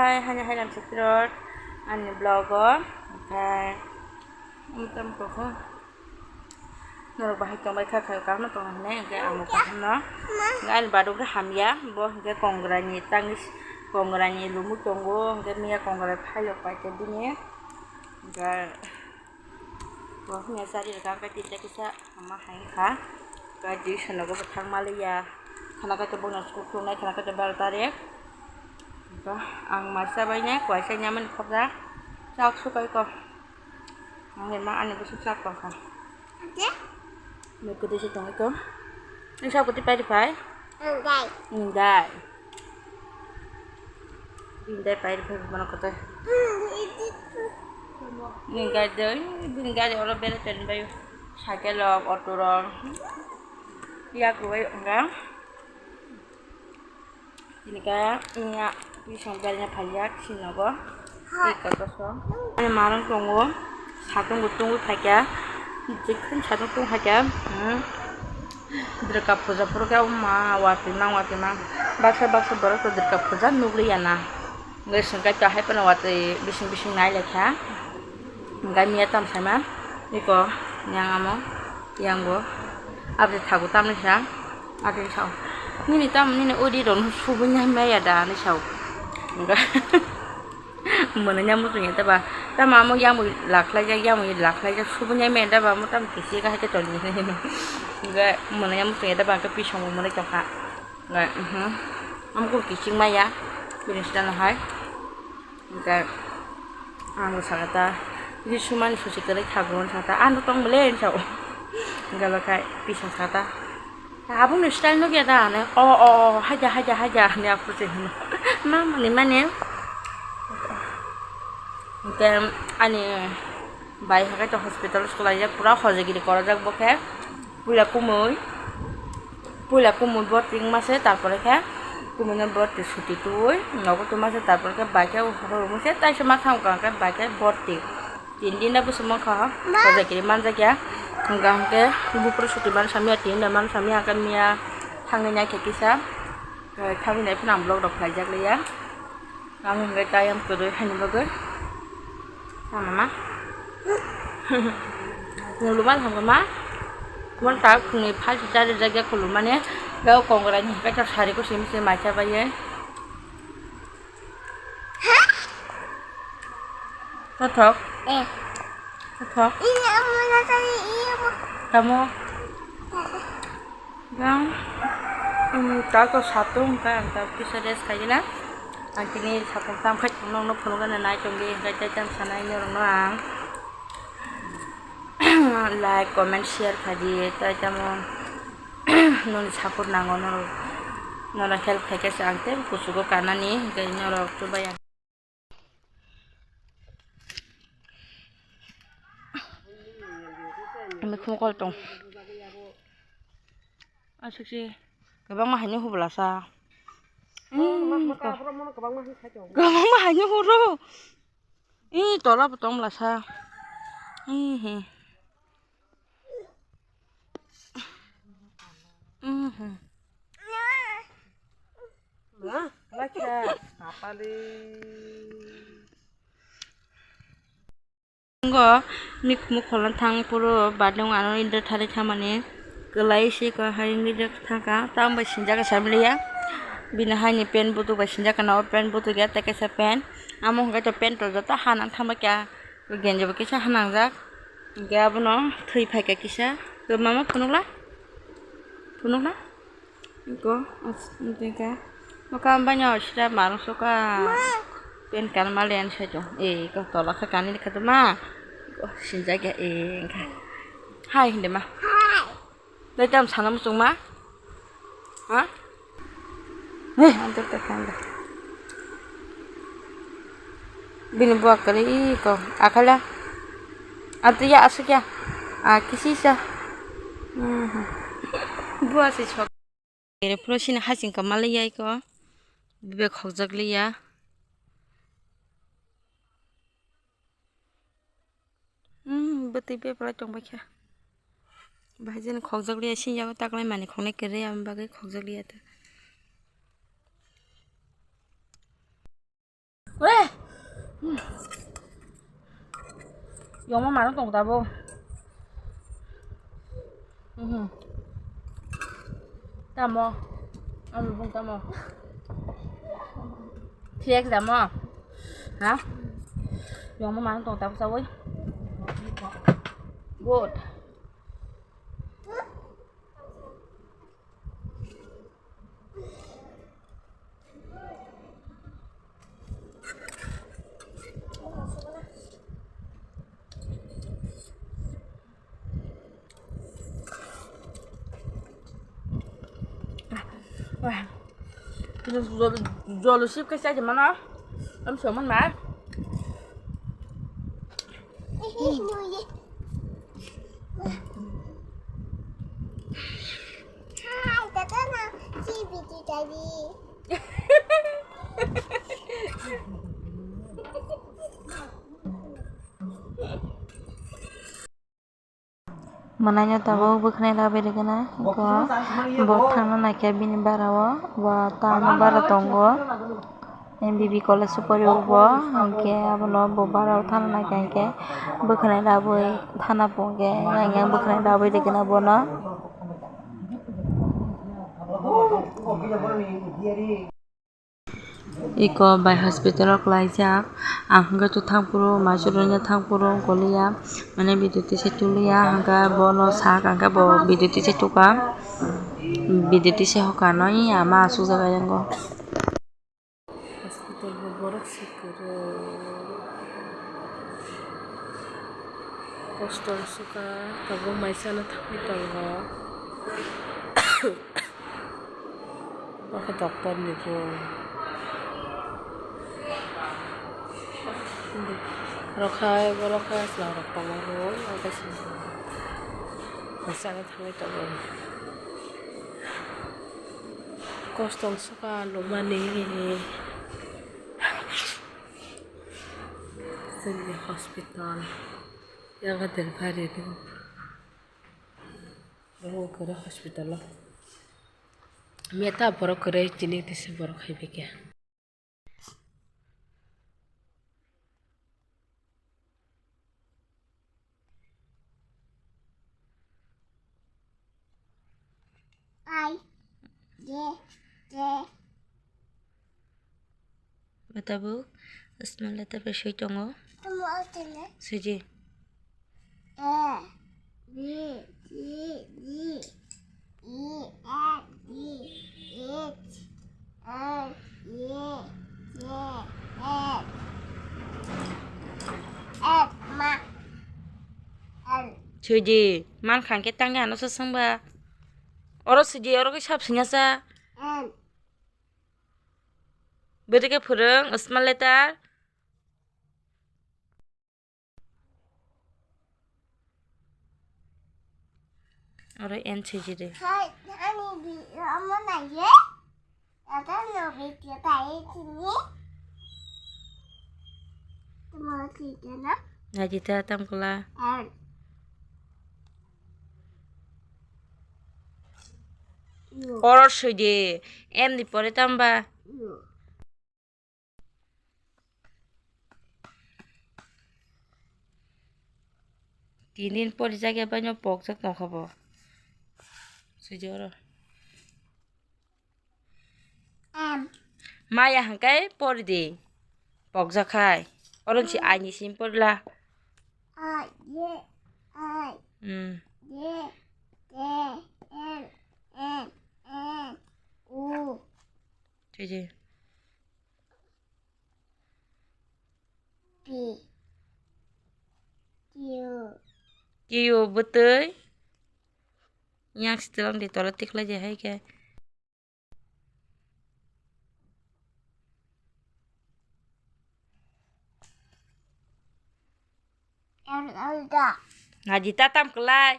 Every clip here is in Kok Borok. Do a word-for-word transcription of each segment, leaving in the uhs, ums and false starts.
Hai, hai, hai, lam sukirot ani vlog o, oke, um, tam koko. Norok bahai tongbai kha, khayo kaham no tongna hinwi, hwnkhe ang bo kaham no. Hwnkhe ani bado khe hamya, bo hwnkhe kongra ni tangwi, kongra ni lumu tongo, hwnkhe miya kongra phailok paikhe bini. Hwnkhe bo hwnkhe chari rwkha, hwnkhe tinta kisa ama hai wngkha. Hwnkhe tuition nogo bo thangma liya, khana khe to bono school khuluknai, khana khe to baro tarik. Hwnkhe ang masa bai nai, kuaisa nai mani khobjak, chak sukai ko. Ang ma ani bwswk chak tongkha. Ate? Nukudi se tongwi ko. Nung sab kuti pairi pai? Nung dai. Nung dai. Bini dai pairi pai bono kotor. Nung dai dai, bini gari oro bere toni bai. Cycle rok, auto rok. Yak rwbai wngkha. Tini khe wngya, bising berna phaiya, sinogo. Eka koso. Ani marang tongo, satung bo tungwi phaikha. Jekhon satung tung phaikha. Hmm. Durga puja phuru khe ma watwi mang, watwi mang. Baksa, baksa borok to Durga puja nugliya na. Hwnkhe swngkhe to hai phano watwi bising, bising nai laikha. Hwnkhe miya tamo saima, eko yang amo, yang bo, aboni thago tamni sa, ati sao, "Nini tam, nini odi rok no subui nai maya da," hinwi sao. Hwnkhe mwnwi ya muchung ya da ba, tamo amo yang bo lakhlai jak, yang bo lakhlai jak, subui nai maya da ba, mo tam kisi kahai khe toni hinwi. Hwnkhe mwnwi ya muchung ya da ba, hwnkhe pisong bo mwnwi tongkha. Hwnkhe, mhm, amo khe kiching maya, bini sida no hai. Hwnkhe ang sakha ta, "Bini sumani susi kwrwi thago," hwn sakha ta, "Ano tong bole," hwn sao. Hwnkhe bo khai pisong sakha ta, "Aboni style nukya da?" hwnwi, "O, o, o, haida, haida, haida," hwnwi aphuru se hwno. Ma mani mani. Hwnkhe ani bai hwnkhe to hospital o swlaijak, pura hojagiri korojak bo khe. Puila kumui, puila kumui borti wngma se, tarpore khe kumui no borti suti twiwi nogo twma se, tarpore khe bai khe horo rwma se, taisa ma thang kha khe bai khe borti. Tin din da bwswk mankha, hojagiri manjakya. Hwnkha hwnkhe buphuru suti mansamya, tin da mansamya, hwnkhe miya thangwi naikhe kisa, thangwi nai phano ang vlog rok khlaijak liya. Ang hwnkhe tei ang kwrwi haini bagwi. Tamo ma? Nuluman hwngo ma? Mon ta khwnwi phalsi chari jakya khulumani. Tei o kongorani hwnkhe ta sari kuchim se macha bai. Kothok? Eh. Kothok? Ini amo na tadi iya mo. Tamo? Yang, um, ta to satung ka, ang ta kisa rest khaina. Ang tini satung tam khai tong nong no phunuk gana nai tong di, hingkai tai tam sanai norok no ang. Like, comment, share khai di, tai tamo noni support nango norok, norok help khai khe se ang tei kuchugo kanani, hingkai norok chubai ang. Mikhumu kol tong. Aswk se kwbangma haino hublasa. Kwbangma haino huro. Ee, tola bo tong blasa. Ee, he. Mhm. Ngo mikhumu kholna thang phuru badung ano indra thari thamani kwlai se ko hai wngwi thangkha. Tamo bai sinjak khe samiliya bini haini pant butuk bai sinjak kana o pant butuk ya tei kaisa pant amo hwnkhe to pant rok joto ha nang thangbai kha. Genji bo kisa hanangjak, hingke abono thwi phaikha kisa. To mama phunukla? Phunukla? Iko, as-, hingke. Noka banya sida marung soka. Pen kan malen sai to. E, ko tola kha kani kha to ma. Ko sinjak ya, e, hingke. Hai, hindi ma. Dai tam sana muchung ma? Ha? Hei, antar tak kanda. Bini buak kali iko. Akala. Antu ya asuk ya. Ah, kisi sa. Mhm. Buak si sok. Ere pro sini hasing kamal ya iko. Bebek khokjak liya. Hmm, bwtwi bebrai tongbaikha. Bahai jani khokjak liya, sini yago taklai mani khoknai kwrwi, aboni bagwi khokjak liya ta. Yongma mano tong tabo. Mhm. Tamo. Ano bung tamo. Flex damo. Ha? Yongma mano tong tabo sawi. Good. Jolo sip khe chai mano. Am somon ma. Mwnaino tabuk bwkhwnai labwi rwgwna, eko bo thangna naikhe bini bara o, bo tamo bara tongo, M B B college o pori o bo, hinkhe abono bo bara o thangna naikha hinkhe bwkhwnai labwi thana phunukhe, yang yang bwkhwnai labwi rwgwna bono. Eko bai hospital o kwlaijak, ang hwnkhe to thangphuru, maichwlwi no thangphuru goliya, mane biduti se tuliya, hwnkhe bono sak, hwnkhe bo biduti se tuka, biduti se hoka no, ama asukjak ayang o. Hospital bo borok se kwrwi, kosto wngsuka, tabuk mai chana thangwi tongo. Bo khe doctor ni room. Borok khai, borok khai chwla rok tongo room, abo se chana thangwi tongo. Kosto wngsuka lomani. Chwngni hospital, yang delpari room. Borok kwrwi hospital o. Meta borok kwrwi tini tisa borok hai bikya. Ai, je, je. Bo tabuk small letter bai swi tongo. Tamo o tene? Suji. A, B, C, D, E, F, G, H, I, J, K, L, M, N. Suji, man kha hwnkhe tangya ano se swngba. Oro suji, oro khe sab singya sa. N. Bwrwi khe phwrwng, small letter. Oro N swijidi. Hai, ani bi-, omo naiye. Ada no video tai tini. Tamo tini na? Najita tam kula. N. Yo. Oro swijidi. M ni pore tamba. Yo. Tin din pori jagya baino pokjak tongkha bo. Swijoro. M. Maya hwnkhe pori di. Pokjak khai. Oro si ai ni sim porila. A, J, I, Hmm. J, K, L, M, N, O. Swijidi. P. Q. Q bwtwi. Yang sitwlang di tola tikhlai je hai khe. L, L, da. Najita tam kwlai.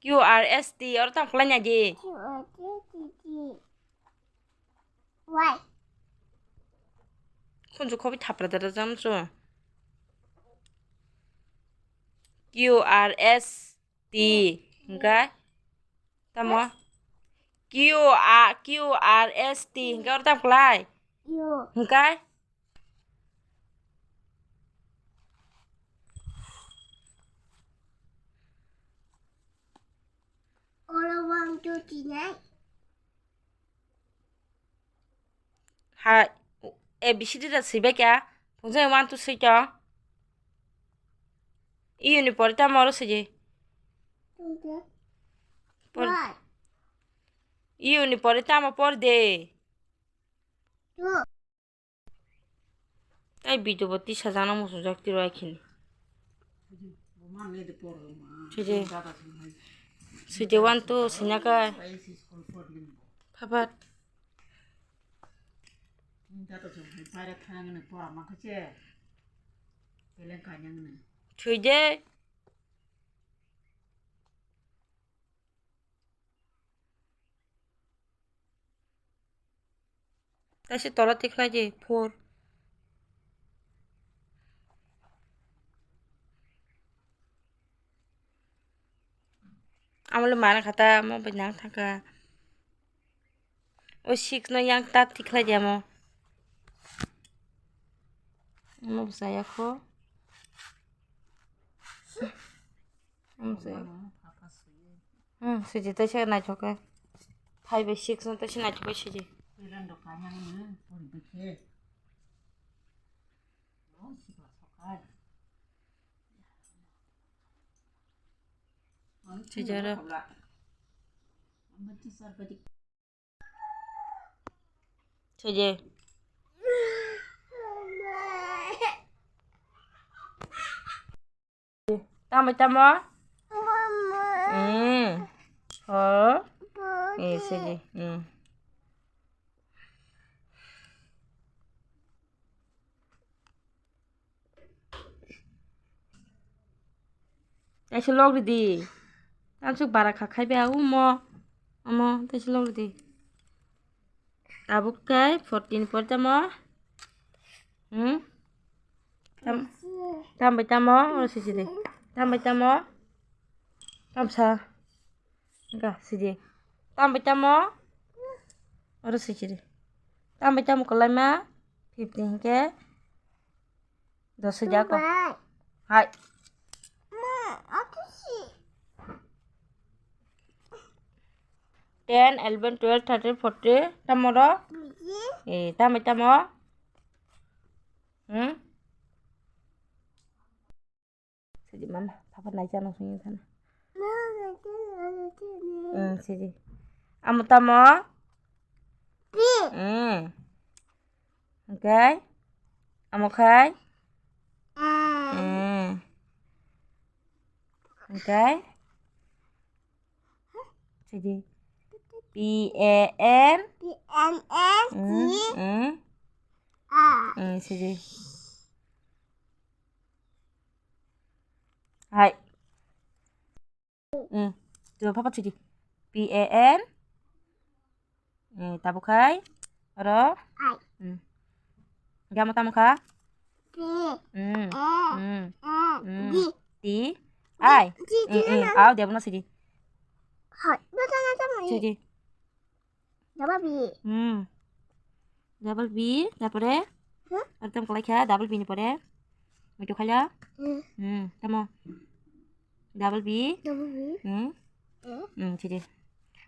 Q R S T, oro tam kwlai naidi. Q R S T T Y. Khunju khobi thapra dada jam chu. Q R S T, hwnkhe? Tamo? Q A, Q R S T, hwnkhe oro tam kwlai? Yo. Hwnkhe? Kinai. Hai, A B C D da swibai kha. Phunjai one two three tong. Iyuni pore tamo oro siji. Por-, One. Iyuni pore tamo por de. Two. Tai video bo tisa jana muchungjak tiro ai khini. Sidi. Sidi one two sinaka. Phapat. Sidi. Taisa tola tikhlai di, four. Amole mana khata, mo bai nang thangkha. O six no yang ta tikhlai di amo. Amo bwsa yakho. Hmm, siji taisa naithok khe. Five bai six no taisa naithok khe siji. Siji aro. Siji. Tamo, tamo? Hmm. Oh. Eh, siji. Hmm. Taisa log ridi. Tamsuk bara kha khai be umo. Omo taisa log ridi. Tabuk kai fourteen pore tamo. Hmm? Tam, tam bai tamo? Oro sisi de. Tam bai tamo? Tamsa. Ga siji. Tam bai tamo? Oro siji de. Tam bai tamo kalaima? Fifteen ke. Dos sijak ko. Hai. Ten, eleven, twelve, thirteen, fourteen. Tamo ro? Eh, tamo, tamo. Hmm? Sidi mama, papa nai chano sini sana. Hmm, sidi. Amo tamo? Hmm. Oke. Amo khai? Hmm. Oke. Sidi. P A N. P N N G. Hmm, hmm. A. Hmm, sidi. Hai. Hmm. Tuh, papa sidi. P A N. Eh, tabuk khai. Oro. Ai. Hmm. Gamo tamo kha? T. Hmm. E. Hmm. E. Hmm. D. T. I. D, D, hmm, hmm. Aw, dia buno sidi. Hai. Bata na tamo ni. Sidi. Double B. Hmm. Double B, তারপরে? Huh? Ar tamo kalai kha, double B ni pore. Itu khala? Hmm. Hmm, tamo? Double B. Double B. Hmm. Eh? Hmm, sidi.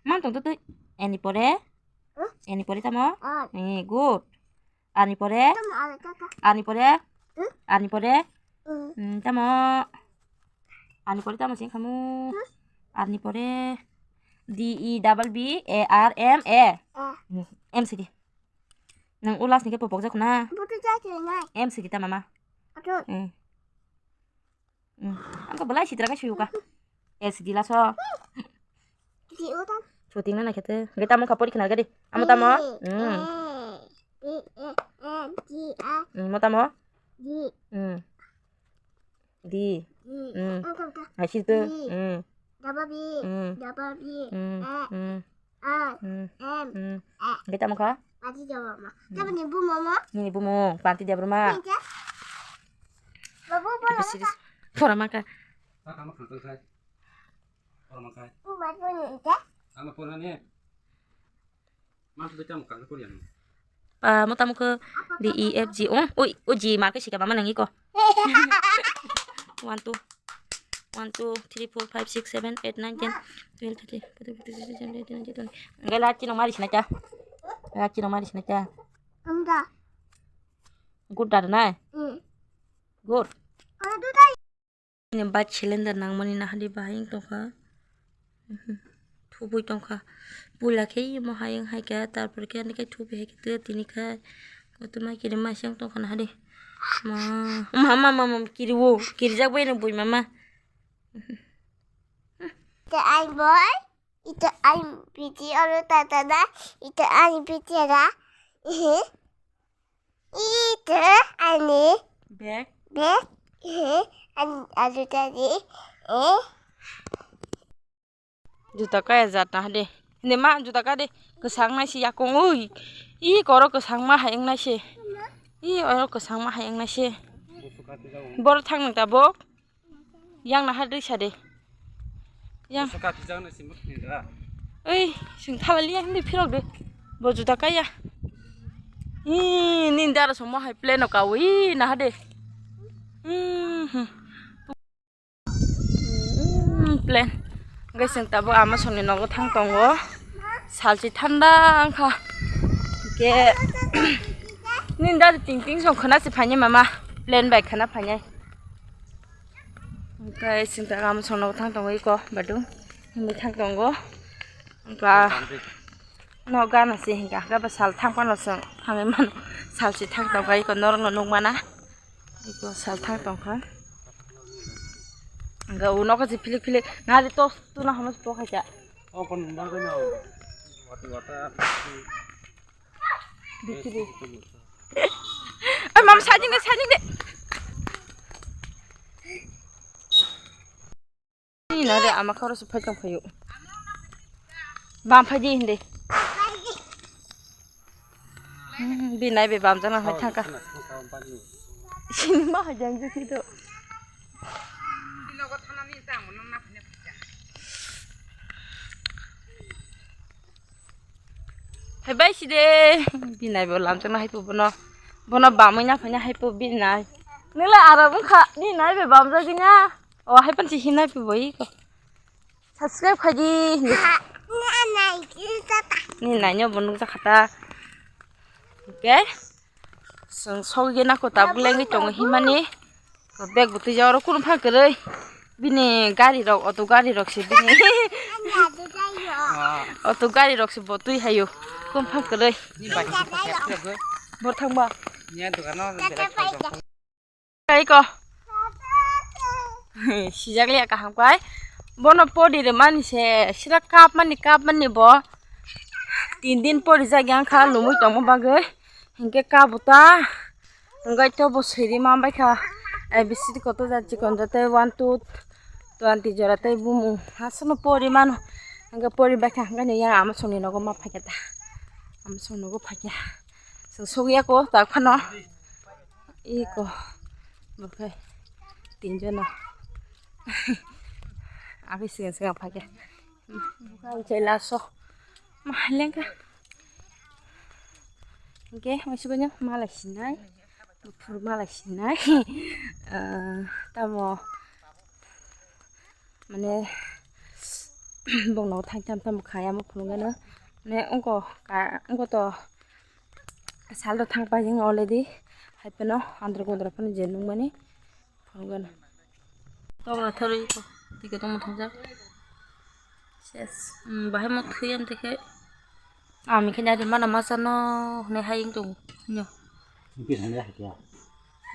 Man tong tu tu. Ani pore? Huh? Ani pore tamo? Ar. Eh, good. Ani pore? Tamo ar kaka. Ani pore? Huh? Ani pore? Hmm. Hmm, tamo? Ani pore tamo sing kamu? Huh? Ani pore? D E double B A R M A. Eh. Hmm, M sidi. Nang ulas ni ke popok jak na. Butu jak na. M sidi ta mama. Ato. Hmm. Hmm. Ang ko belai sitra ka suyuka. Eh, sidi laso. Di utan. Shooting na na khete. Ge tamo kapori khna gadi. Amo tamo? Hmm. E, E, N, G, A. Hmm, mo tamo? D. Hmm. D. D. Hmm. Ang ko ta. Hai situ. D. Hmm. Double B. Hmm. Double B. Hmm. E. Hmm. A, hmm, M, hmm, A. Ge tamo kha? Panti jawab ma. Hmm. Tamo ni bumo ma? Nini bumo, panti dia bruma. Nini kya? Babu, bola maka. Pora maka. Pora maka. Pora maka. Bu mat bu ni kya? Ama pora ni. Mas bu tamo kang pori yang. Pa, mo tamo ko D E F G. Oh, oi, o G marke sika mama nangi ko. One, two. One, two, three, four, five, six, seven, eight, nine, ten, twelve, thirteen, fourteen, fifteen, sixteen, seventeen, eighteen, nineteen, twenty. Hingke last chini mari sinai ta. Last chini mari sinai ta. Ang da. Good da na? Mm. Good. Ang da. Ini bike cylinder nangmani nahadi bahai wng tongkha. Mhm. Thubui tongkha. Puila khe imo hai wng hai khe, tarpor khe ani khe thubui hai khe twi tini khe. Kotorma kiri masa wng tongkha nahadi. Ma, ma, ma, ma, ma, kiri o. Kirijak bai no bui mama. Mhm. Ito ay boy. Ito ay piti oro tata da. Ito ay piti da. Ehe. Ito ani bag. Bag. Ehe. An alu tadi. Eh. Juta kaya jat na hade. Hindi ma juta ka de. Kesang nai si yakung ui. I koro kesang ma hayang nai si. I oro kesang ma hayang nai si. Bor thang nang tabok. Yang naha risa de. Yang. Saka kijang na simut ni da. Oi, sing thala liya hindi phirok de. Bo juta kaya. Ih, nin dara somo hai plane ka wi naha de. Hmm, hmm. Hmm, plane. Guys, sing tabo ama songni nogo thang tongo. Salchi thanda wngkha. Ke nin dara ting ting song khana si phanya mama. Plane bai khana phanya. Hingke sing ta gam song nogo thang tongo iko badung. Himui thang tongo. Hingka no gana se hingka hingka ba sal thang pano song thangwi mano. Sal si thang tongo iko norok no nukmana. Iko sal thang tongkha. Hingka o nogo si philik philik nari tos tuna hamo si pokhaika. Bikiri. Oi, mam, sajing de, sajing de. Ni na de, ama khoro se phai tong phayo. Bam phai di hindi. Hmm, bi nai be bam jana hai thangka. Sini ma hai jang ji to. Hai bai si de. Binai bo lamchakna hai po bono. Bono bamwi na phaina hai po binai. Nila ara bung kha. Binai be bamjak dina. O hai pan si hinai po boi ko. Subscribe khai di. Ni nai nyo bo nukjak kha ta. Okay. Song sogwi nako tabuk lengwi tongo himani. Bag bo twijak oro kunu pha kwrwi. Bini gari rok, auto gari rok se bini. Auto gari rok se bo twi hayo. Kunu pha kwrwi. Bo thangba. Kai ko. Sijak liya kaham kai. Bono pori rwmani se. Sira kap mani, kap mani bo. Tin din pori jak yang kha lumui tongma bagwi. Hinkhe kabo ta. Hingke to bo siri ma bai kha. A B C D koto jat chikon jat tei one two twenty jora tei bumung. Aswkno pori mano. Hingke pori bai kha hingke ni yang ama songni nogo ma phai kha ta. Ama song nogo phai kha. Song sogya ko ta phano. Iko. Bo khai. Tin jono. Abi siga siga phai kha. Bo khai chela so. Ma lengka. Hingke, oisogono malai sinai, buphuru malai sinai, ah, tamo, mane, bongno thang tam tamo kha, amo phunukgano, mane, wngkha, wngkha to, saldo thang paijak already, hai phano, andro gondro phano je nukmani. Phunukgano. Tokla thorwi ko. Tike tongmo thongjak. Ses. Hmm, bahai mo thwi am tike. Ami khe nari mana masa no hwnwi hai wng tongo. Nyo.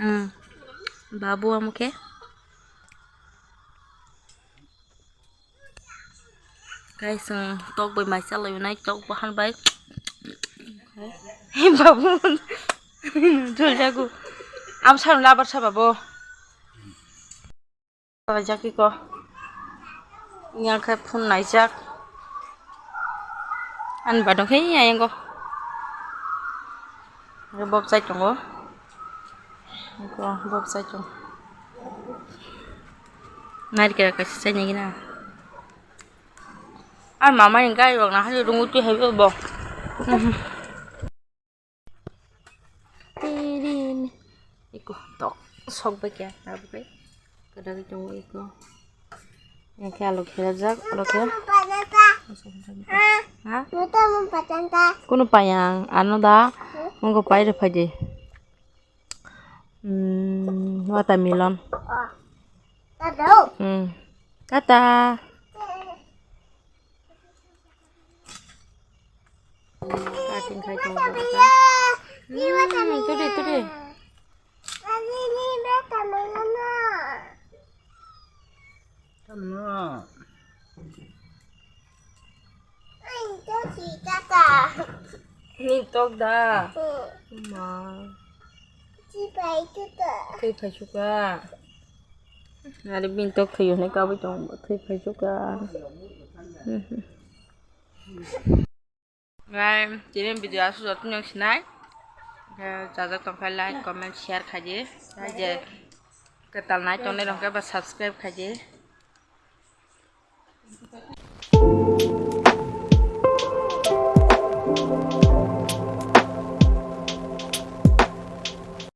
Hmm. Babu amo khe. Guys, ang tok bai mai chalai nai, tok bahan bai. Babu. Jol jago. Am sam labar sa babo. Jol jaki ko. Yang khai phun nai jak. An badong khai yang ko. Bob chai tongo. Ko bob chai tongo. Nari kira kasi chai nai gina. Ar mama ni gari rok nahani rungu twi hai bo. Iko tok sok bai kya tabuk kai. Kadagwi tongo iko. Yang khe alu kherajak, oro khe. Ha? Kuno payang, ano da, mungko paire phaidi. Hmm, watermelon. Hmm. Tata. Cutting khai tongo. Hmm, tudi, tudi. Tamo. Ni tok da. Ma. Twi phai suka. Ari bini tok thwi hwnwi kabui tongo, twi phai suka. Ngai, tini video aswk joto nung sinai. Khe chajak tongkha like, comment, share khaidi. Hai je kwtal nai tongnai rok khe ba subscribe khaidi.